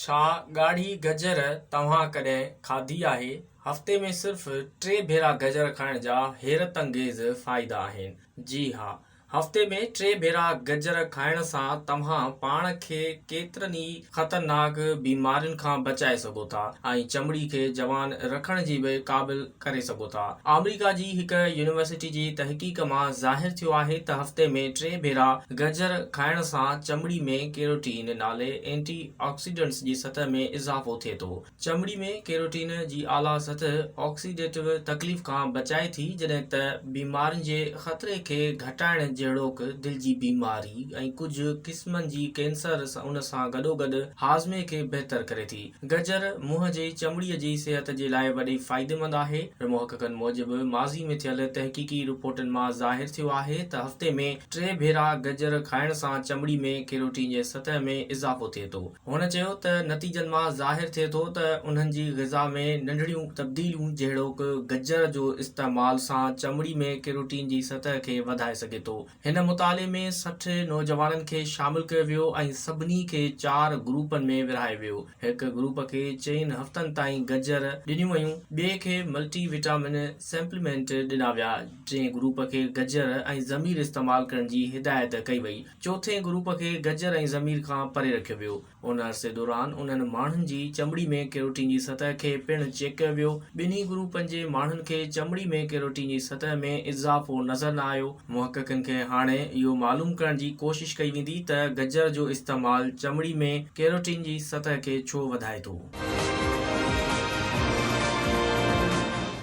ڇا ڳاڙهي گجر توهان ڪڏهن کاڌي آهي؟ هفتي ۾ صرف ٽي ڀيرا گجر کائڻ جا حيرت انگيز فائدا آهن. جي ها، هفتي ۾ ٽي ڀيرا گجر کائڻ سان توهان پاڻ کي ڪيترن ئي خطرناڪ بيمارين کان بچائي سگهو ٿا ۽ چمڙي کي جوان رکڻ جي به قابل ڪري سگهو ٿا. آمريڪا جي هڪ يونيورسٽي جي تحقيق مان ظاهر ٿيو آهي ته هفتي ۾ ٽي ڀيرا گجر کائڻ سان چمڙي ۾ ڪيروٽين نالي اينٽي آڪسيڊنٽس جي سطح ۾ اضافو ٿئي ٿو. چمڙي ۾ ڪيروٽين جي اعليٰ سطح آڪسيڊيٽو تڪليف کان بچائي ٿي جڏهن ته بيمارين جي خطري کي گهٽائڻ جهڙوڪ دل جي بيماري ۽ ڪجهه قسمن جي ڪينسر ان سان گڏوگڏ هاضمي کي بهتر ڪري ٿي. گجر منهن جي چمڙي جي صحت جي لاء وڏي فائديمند آهي. محققن موجب ماضي ۾ ٿيل تحقيقي رپورٽن مان ظاهر ٿيو آهي ته هفتي ۾ ٽي ڀيرا گجر کائڻ سان چمڙي ۾ ڪيروٽين جي سطح ۾ اضافو ٿئي ٿو. هن چيو ته نتيجن مان ظاهر ٿئي ٿو ته انهن جي غذا ۾ ننڍڙيون تبديليون جهڙوڪ گجر جو استعمال سان چمڙي ۾ ڪيروٽين جي سطح کي وڌائي سگهي ٿو. هن مطالعي ۾ 60 نوجوانن کي شامل ڪيو ويو ۽ سڀني کي چار گروپن ۾ ورهايو ويو. هڪ گروپ کي چئن هفتن تائين گجر ڏنيون ويون، ٻئي کي ملٽي وٽامن سپليمينٽ ڏنا ويا، ٽئين گروپ کي گجر ۽ ضمير استعمال ڪرڻ جي هدايت ڪئي وئي، چوٿين گروپ کي گجر ۽ ضمير کان پري رکيو ويو. ان عرصي دوران انهن ماڻهن جي چمڙي ۾ ڪيروٽين جي سطح کي پڻ چيڪ ڪيو ويو. ٻنهي گروپن جي ماڻهن کي چمڙي ۾ ڪيروٽين جي سطح ۾ اضافو نظر نه آيو. محققن کي هاڻي اهو معلوم ڪرڻ جي ڪوشش ڪئي ويندي ته گجر جو استعمال چمڙي ۾ ڪيروٽين جي سطح کي ڇو وڌائي ٿو.